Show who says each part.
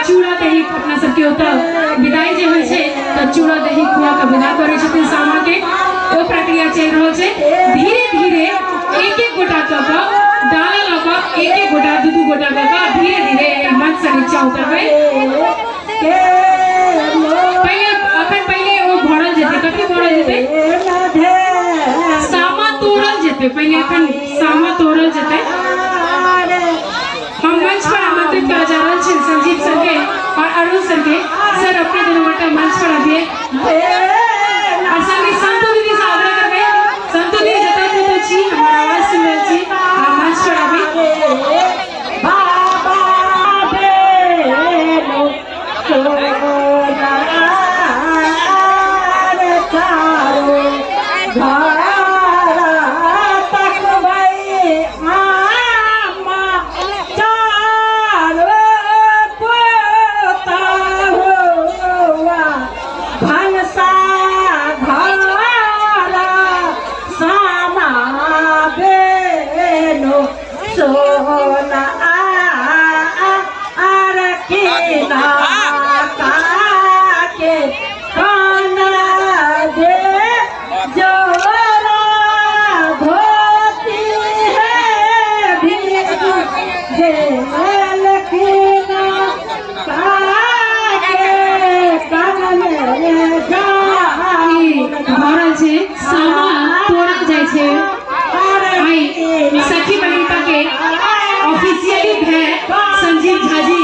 Speaker 1: चूड़ा दही अपना सबके ओतऽ विदाई जे होइ छै तऽ चूड़ा दही खुआ कऽ विदा करै छथिन सामा के। ओ प्रक्रिया चलि रहल छै। धीरे धीरे एक एक गोटा कऽ कऽ डाला लऽ कऽ एक एक गोटा दू दू गोटा कऽ कऽ धीरे धीरे एहि मंच से नीचा उतरबै। पहिले अखन पहिले ओ भरल जेतै। कथी भरल जेतै? सामा तोड़ल जेतै। पहिले अखन सामा तोड़ल जेतै। हम मंच पर आमंत्रित करा जा रहा है संजीव सर के और अरुण सर के। सर अपने दोनों गोटा मंच पर आबिए और संगे संतु दीदी से आग्रह करबै, संतु दीदी जतऽ कतौ छी हमर आवाज सुनि रहल छी, आ मंच पर आबी। सखी बहिनपा के ऑफिशियली भै संजीव झा जी